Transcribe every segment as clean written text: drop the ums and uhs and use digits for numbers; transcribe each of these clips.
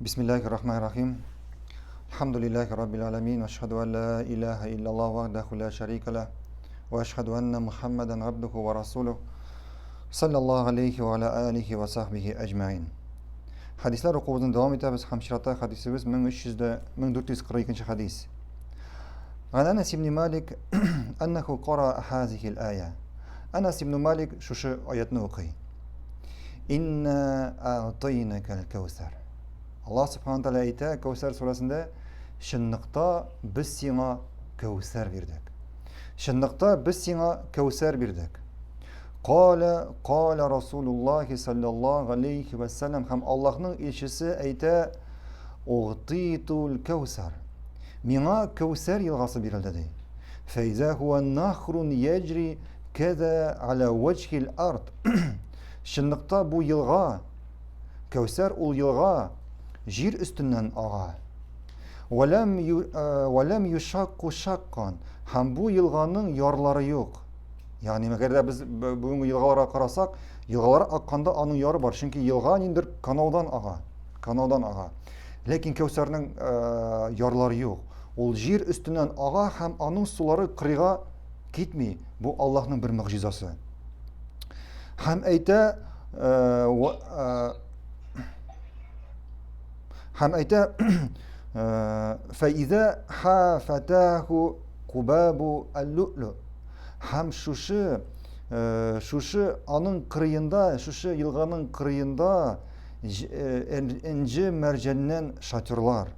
Бисмиллахи рахмани рахим. Алхамдулиллахи раббил аламин. Ашхаду ан ла илаха иллаллах вахдаху ла шарика ла. Ва ашхаду анна Мухаммадан абдуху ва расулух. Саллаллаху алейхи ва аля алихи ва сахбихи аҗмаин. Хәдисләр укуыбызны дәвам итәбез һәм чиратта хәдисебез 1300 1442 хәдис. Ган Анас ибн Малик аннаху кара хазихил ая. Анас ибн Малик шушы аятны укый. Инна a'тайнакал кәүсәр. Аллаһ субхана тәгалә әйтә Кәүсәр сүрәсендә, чынлыкта без сиңа Кәүсәр бирдек. Чынлыкта без сиңа Кәүсәр бирдек. Каля, каля Расулуллахи саллаллаху алейхи ва саллям һәм Аллаһның илчесе әйтә, Угтитул Кәүсәр. Миңа Кәүсәр елгасы бирелде ди. Фәйзә хуа нахрун яҗри кәзә аля ваҗхил ард. Чынлыкта бу елга, Кәүсәр ул елга җир өстеннән ага. Вәләм э, юшакку шаккан. Һәм бу елганың ярлары юк. Ягъни әгәр дә без бүгенге елгаларга карасак, елгалар акканда аның яры бар, чөнки елга ниндер каналдан ага, каналдан ага. Ләкин Кәүсәрнең э, ярлары юк. Ул җир өстеннән ага һәм аның сулары кырыйга китми. Бу Аллаһның бер могҗизасы. Һәм әйтә, э, э, һәм әйтә, фәизә хафатаху кубабу аллулу. Һәм шушы э, шушы аның кырыенда, шушы елганың кырыенда э, энҗе мәрҗәннән шатерлар.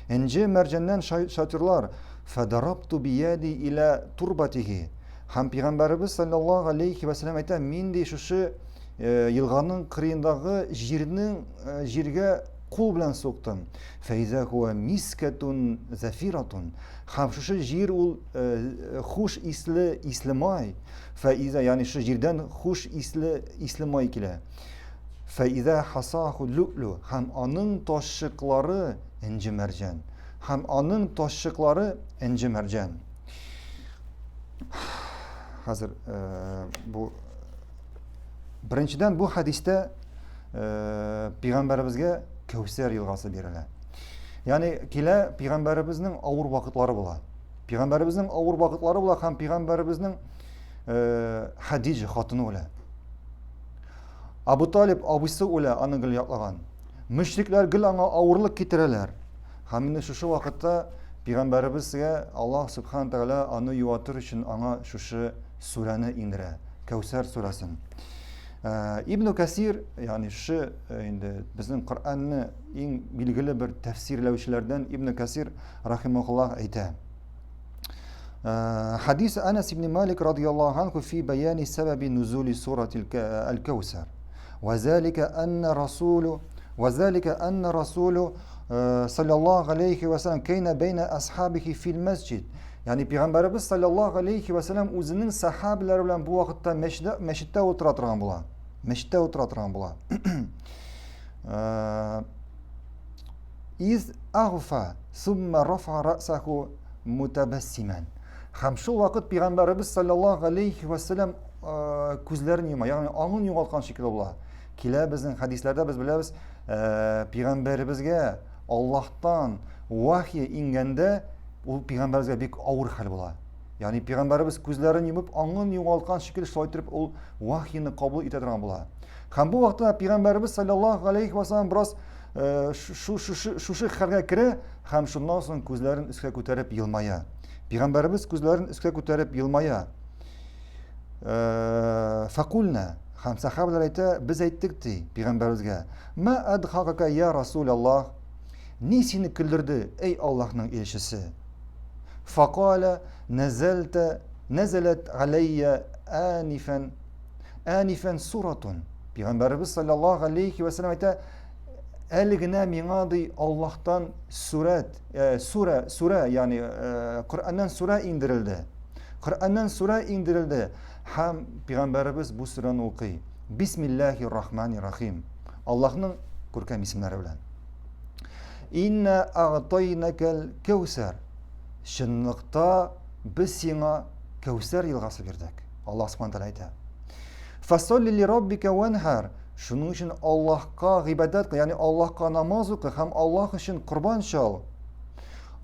Энҗе мәрҗәннән шатерлар. Фадарабту бияди иля турбатихи. Һәм пәйгамбәребез саллаллаһу алейхи ва саллям әйтә, мин ди шушы э, елганың кырыендагы җирнең җиргә кул белән суктым. Фәйзә хуа мискәтун зафиратун. Һәм шушы җир ул э, хуш исле исле май. Фәизә, ягъни шушы җирдән хуш исле исле май килә. Фәизә хасаху люлю һәм аның ташчыклары энҗе мәрҗән. Һәм аның ташчыклары энҗе мәрҗән. Хәзер э, бу беренчедән бу хәдистә э, пәйгамбәребезгә Кәүсәр елгасы бирелә. Ягъни килә пәйгамбәребезнең авыр вакытлары була. Пәйгамбәребезнең авыр вакытлары була һәм пәйгамбәребезнең э, Хадиҗа хатыны үлә. Абу Талиб абыйсы үлә, аны гел яклаган. Мөшрикләр гел аңа авырлык китерәләр. Һәм инде шушы вакытта пәйгамбәребезгә Аллаһ субхана тәгалә аны юатыр өчен аңа шушы сүрәне иңдерә. Кәүсәр сүрәсен. Э, Ибн Кәсир, ягъни шушы э, инде безнең Коръәнне иң билгеле бер тәфсирләүчеләрдән Ибн Кәсир рахимахуллах әйтә. Э, хадис Анас ибн Малик радияллаху анху фи баяни сәбәби нузули сурати аль-Кәүсәр. وذلك أن رسول وذلك أن رسول صلى الله عليه وسلم كان بين أصحابه في المسجد Ягъни пәйгамбәребез саллаллаһу алейхи ва саллям үзенең сахабиләре белән бу вакытта мәчеттә мәчеттә утыра торган була. Мәчеттә утыра торган була. Э, Из агфа сумма рафа расаху мутабассиман. Һәм шул вакыт пәйгамбәребез саллаллаһу алейхи ва саллям э, күзләрен йома, ягъни аңын югалткан шикелле була. Килә безнең хәдисләрдә без беләбез, э, пәйгамбәребезгә Аллаһтан вахи иңгәндә ул пәйгамбәребезгә бик авыр хәл була. Ягъни пәйгамбәребез күзләрен йомып, аңын югалткан шикелле шулай итеп ул вахины кабул итә торган була. Һәм бу вакытта пәйгамбәребез саллаллаһу алейхи ва саллям бераз э, шушы хәлгә керә һәм шуннан соң күзләрен өскә күтәреп елмая. Пәйгамбәребез күзләрен өскә күтәреп елмая. Э, фәкульна һәм сахабалар әйтә, без әйттек ди пәйгамбәребезгә, "Ма адхакака я Расулаллах?" Ни сине көлдерде, эй Аллаһның илчесе? Факаля нәзәлтә нәзәләт алейя анифән анифән суратун. Пәйгамбәребез саллаллаһу алейхи ва саллям әйтә, әле генә миңа ди Аллаһтан сүрәт, э, сүрә, сүрә, ягъни э, Коръәннән сүрә иңдерелде. Коръәннән сүрә иңдерелде һәм пәйгамбәребез бу сүрәне укый. Бисмиллахир рахманир рахим. Аллаһның күркәм исемнәре белән. Инна агтайнакал кәүсәр. Чынлыкта без сиңа Кәүсәр елгасы бирдек. Аллаһ Субхану тәгалә әйтә. Фасалли ли раббика ванхар. Шуның өчен Аллаһка гыйбадәт кыл, ягъни Аллаһка намаз укы һәм Аллаһ өчен корбан чал.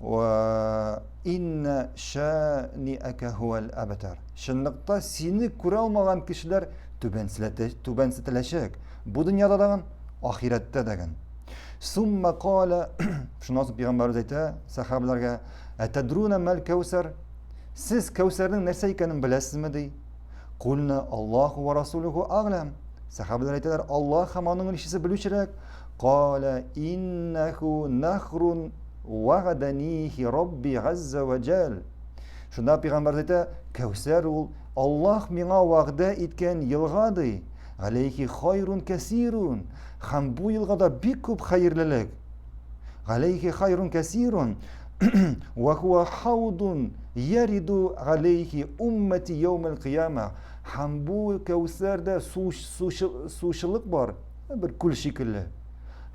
Ва инна шани'ака хуал абтар. Чынлыкта сине күрә алмаган кешеләр түбәнсетеләчәк. Бу дөньяда дагын, ахирәттә дагын. Сумма кала, шуннан соң пәйгамбәребез әйтә сәхабәләргә, Әтәдруна мәл кәүсәр? Сез кәүсәрнең нәрсә икәнен беләсезме ди? Кульна Аллаху ва расулуху аглам. Сәхабәләр әйтәләр, Аллаһ һәм аның илчесе белүчерәк. Кала иннаху нахрун вагъданихи Рабби газза ва җәл. Шунда пәйгамбәр әйтә, Кәүсәр ул Аллаһ миңа вәгъдә иткән елга ди. Галәйхи хайрун кәсирун. Һәм бу елгада бик күп хәерлелек. Галәйхи хайрун кәсирун. Ва хуа хаудун яриду галәйхи уммати яумал кыяма. Һәм бу Кәүсәрдә су, сучылык бар, бер күл шикелле.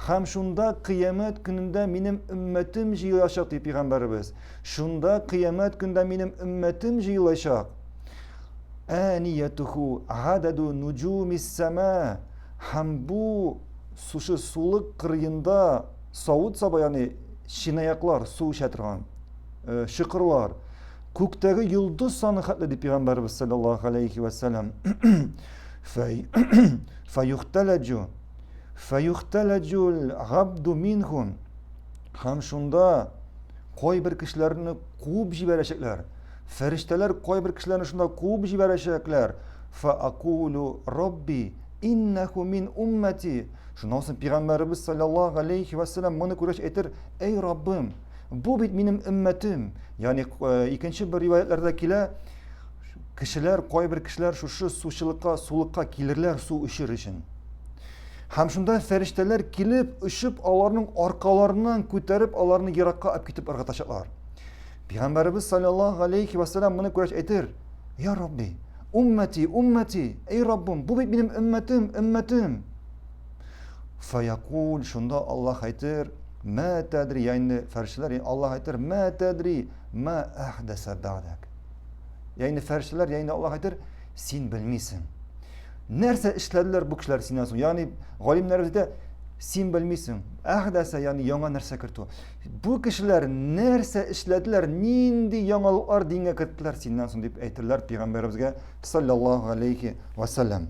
Һәм шунда кыямәт көнендә минем өммәтем җыелачак, ди пәйгамбәребез. Шунда кыямәт көндә минем өммәтем җыелачак. Әниятуху гададу нуҗумис сама. Һәм бу Шушы сулык кырыенда савыт-саба, ягъни чинаяклар, су эчә торган э, чокырлар, күктәге йолдыз саны хәтле дип пәйгамбәребез саллаллаһу алейхи ва саллям фаюхталаджу фаюхталаджул габду минхум һәм шунда кайбер кешеләрне куып җибәрәчәкләр фәрештәләр кайбер кешеләрне шунда куып җибәрәчәкләр фаакулу робби Иннәху мин уммәти. Шуннан соң пәйгамбәребез саллаллаһу алейхи ва саллям моны күргәч әйтер, әй Раббым, бу бит минем өммәтем. Ягъни э, икенче бер риваятләрдә килә, кешеләр, кайбер кешеләр шушы сучылыкка, сулыкка килерләр су эчер өчен. Һәм шунда фәрештәләр килеп, очып, аларның аркаларыннан күтәреп, аларны еракка алып китеп ыргытачаклар. Пәйгамбәребез саллаллаһу алейхи ва саллям моны күргәч әйтер, Я Рабби, уммәти, уммәти, эй Раббым, бу бит минем өммәтем, өммәтем. Фаякул, шунда Аллаһ әйтер, мә тәдри, ягъни фәрештәләр, Аллаһ әйтер, мә тәдри, мә әхдәсә бәгъдәк. Ягъни фәрештәләр, ягъни Аллаһ әйтер, син белмисең. Нәрсә эшләделәр бу кешеләр синнән соң? Ягъни галимнәребез әйтә, син белмисең. Әхдәсә, ягъни яңа нәрсә кертү. Бу кешеләр нәрсә эшләделәр, нинди яңалыклар дингә керттеләр синнән соң дип әйтерләр пәйгамбәребезгә саллаллаһу алейхи ва саллям.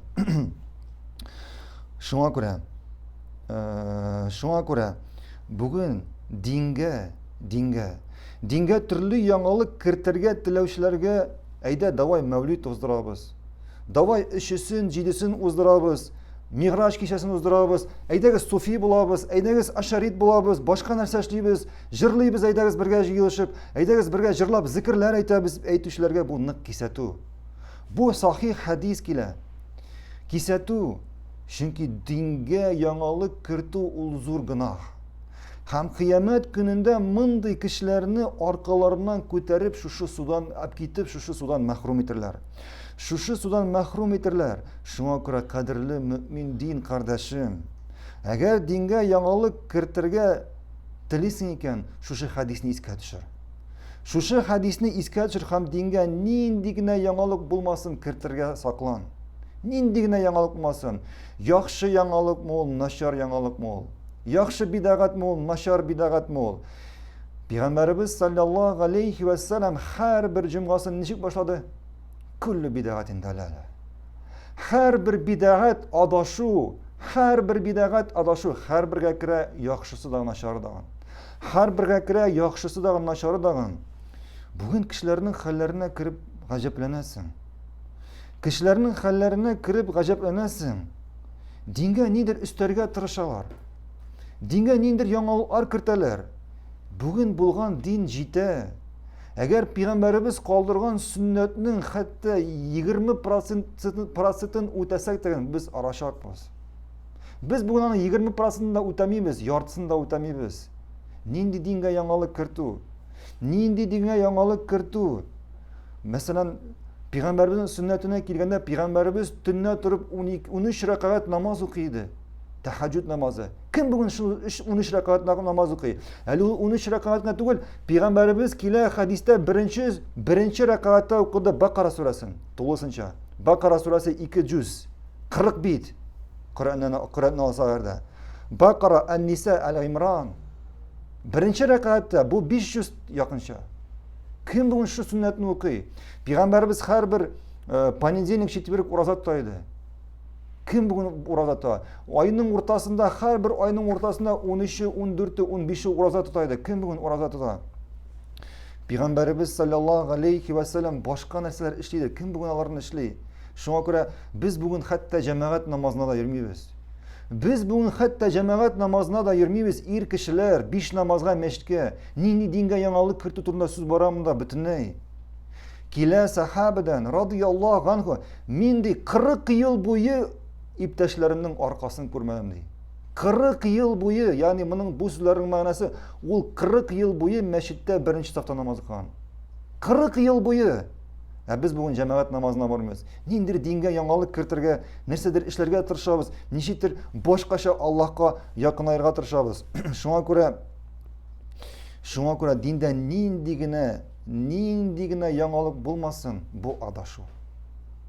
Шуңа күрә, э, шуңа күрә бүген дингә, дингә, дингә төрле яңалык кертергә теләүчеләргә әйдә давай мәүлид уздырабыз. Давай өчесен, җидесен уздырабыз. Миграҗ кичәсен уздырабыз. Әйдәгез суфи булабыз, әйдәгез ашарит булабыз, башка нәрсә эшлибез, җырлыйбыз, әйдәгез бергә җыелышып, әйдәгез бергә җырлап зикерләр әйтәбез, әйтүчеләргә бу нык кисәтү. Бу сахих хәдис килә. Кисәтү, чөнки дингә яңалык кертү ул зур гөнаһ. Һәм кыямәт көнендә мондый кешеләрне аркаларыннан күтәреп шушы судан алып китеп, шушы судан мәхрүм итерләр. Шушы судан мәхрүм итерләр. Шуңа күрә кадерле мөмин дин кардәшем, әгәр дингә яңалык кертергә телисең икән, шушы хәдисне искә төшер. Шушы хәдисне искә төшер һәм дингә нинди генә яңалык булмасын кертергә саклан. Нинди генә яңалык булмасын, яхшы яңалыкмы ул, начар яңалыкмы ул? Яхшы бидагатмы ул, начар бидагатмы ул? Пәйгамбәребез саллаллаһу алейхи ва саллям һәрбер җомгасын ничек башлады? Күлле бидагатин далала. Һәрбер бидагат адашу, һәрбер бидагат адашу, һәрбергә керә яхшысы да начары да. Һәрбергә керә яхшысы да начары да. Бүген кешеләрнең хәлләренә кереп гаҗәпләнәсең. Кешеләрнең хәлләренә кереп гаҗәпләнәсең. Дингә нидер өстәргә тырышалар. Дингә ниндер яңалыклар кертәләр. Бүген булган дин җитә. Әгәр пәйгамбәребез калдырган сөннәтнең хәтта 20 процентын үтәсәк тә без арачакбыз. Без бүген аның 20 процентын да үтәмибез, яртысын да үтәмибез. Нинди дингә яңалык кертү? Нинди дингә яңалык кертү? Мәсәлән, пәйгамбәребезнең сөннәтенә килгәндә, пәйгамбәребез төнлә торып 12, 13 рәкәгать намаз укый иде. Тәһәҗҗүд намазы. Кем бүген шул 13 рәкәгать намаз укый? Әле ул 13 рәкәгать кенә түгел, пәйгамбәребез килә хәдистә беренче беренче рәкәгатьтә укыды Бакара сүрәсен тулысынча. Бакара сүрәсе 2 җүз, 40 бит. Коръәннән Коръәнне алсак әгәр дә. Бакара, Ан-Ниса, Аль-Имран. Беренче рәкәгатьтә бу 500 якынча. Кем бүген шушы сөннәтне укый? Пәйгамбәребез һәрбер э, понедельник, четверг ураза тота иде. Кем бүген ураза тота? Айның уртасында, һәрбер айның уртасында 13-е, 14-е, 15-е ураза тота иде. Кем бүген ураза тота? Пәйгамбәребез саллаллаһу алейхи ва саллям башка нәрсәләр эшли иде. Кем бүген аларны эшли? Шуңа күрә без бүген хәтта җәмәгать намазына да йөрмибез. Без бүген хәтта җәмәгать намазына да йөрмибез, ир кешеләр, биш намазга мәчеткә. Нинди дингә яңалык кертү турында сүз бара монда бөтенләй. Килә сахабадан, радияллаһу анху, мин ди 40 ел буе иптәшләремнең аркасын күрмәдем ди. 40 ел буе, ягъни моның бу сүзләрнең мәгънәсе, ул 40 ел буе мәчеттә беренче сафта намаз укыган. 40 ел буе. Ә без бүген җәмәгать намазына бармыйбыз. Ниндидер дингә яңалык кертергә, нәрсәдер эшләргә тырышабыз, ничектер башкача Аллаһка якынаерга тырышабыз. Шуңа күрә шуңа күрә диндә нинди генә нинди генә яңалык булмасын, бу адашу.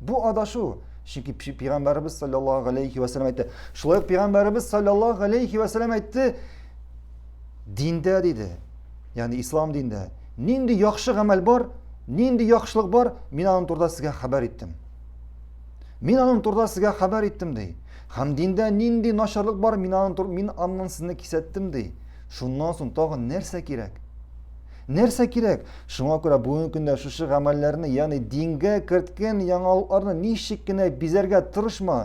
Бу адашу. Чөнки пәйгамбәребез саллаллаһу алейхи ва саллям әйтте. Шулай ук пәйгамбәребез саллаллаһу алейхи ва саллям әйтте, диндә диде. Ягъни ислам диндә нинди яхшы гамәл бар, нинди яхшылык бар, мин аның турында сезгә хәбәр иттем. Мин аның турында сезгә хәбәр иттем ди. Һәм диндә нинди начарлык бар, мин аның мин аннан сезне кисәттем ди. Шуннан соң тагын нәрсә кирәк? Нәрсә кирәк? Шуңа күрә бүгенге көндә шушы гамәлләрне, ягъни дингә керткән яңалыкларны ничек кенә бизәргә тырышма.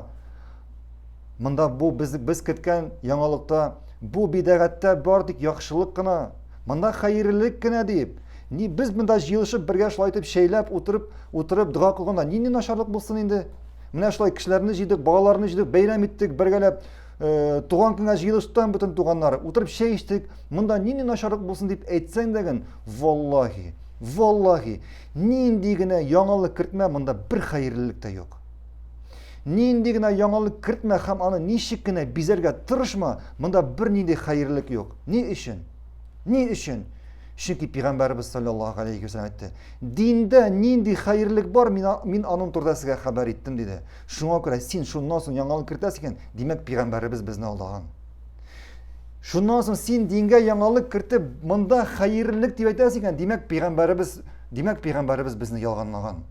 Монда бу без, без керткән яңалыкта, бу бидәгатьтә бар тик яхшылык кына, монда хәерлелек кенә дип, ни без монда җыелышып бергә шулай итеп чәйләп утырып, утырып дога кылганда нинди начарлык булсын инде? Менә шулай кешеләрне җыйдык, балаларны җыйдык, бәйрәм иттек бергәләп. Э, туган көнгә җыелыштан бөтен туганнар утырып чәй эчтек монда нинди начарлык булсын дип әйтсәң дә ген валлаһи валлаһи нинди генә яңалык кертмә монда бер хәерлелек тә юк нинди генә яңалык кертмә һәм аны ничек кенә бизәргә тырышма монда бернинди хәерлелек юк ни өчен ни өчен Чөнки пәйгамбәребез саллаллаһу алейхи вәсәлләм әйтте, диндә нинди хәерлек бар, мин, мин аның турында сезгә хәбәр иттем, диде. Шуңа күрә син шуннан соң яңалык кертәсең икән, димәк, пәйгамбәребез безне алдаган. Шуннан соң син дингә яңалык кертеп, монда хәерлек дип әйтәсең икән, димәк, пәйгамбәребез, димәк, пәйгамбәребез безне ялганлаган.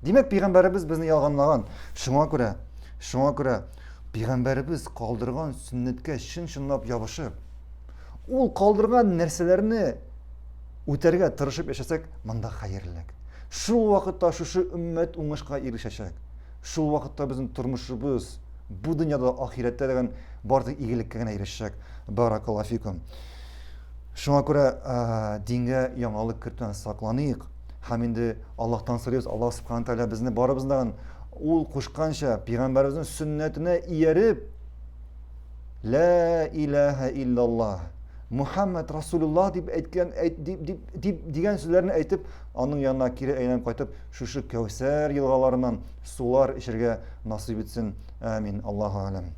Димәк, пәйгамбәребез безне ялганлаган. Шуңа күрә, шуңа күрә пәйгамбәребез калдырган сөннәткә чын-чынлап ябышып, Ул калдырган нәрсәләрне үтәргә тырышып яшәсәк, монда хәерлелек. Шул вакытта шушы өммәт уңышка ирешәчәк. Шул вакытта безнең тормышыбыз бу дөньяда, ахирәттә дигән бар тик игелеккә генә ирешәчәк. Баракаллаһу фикум. Шуңа күрә дингә яңалык кертүдән сакланыйк. Һәм инде Аллаһтан сорыйбыз, Аллаһ субхана тәгалә безне барыбызны ул кушканча пәйгамбәребезнең сөннәтенә ияреп Лә иләһә иллаллаһ. Мухаммад Расулуллаһ дип әйткән әйт, дип, дип, дип дигән сүзләрне әйтеп, аның янына кире әйләнеп кайтып, шушы Кәүсәр елгаларыннан сулар эчәргә насыйп итсен. Амин. Аллаһу алям.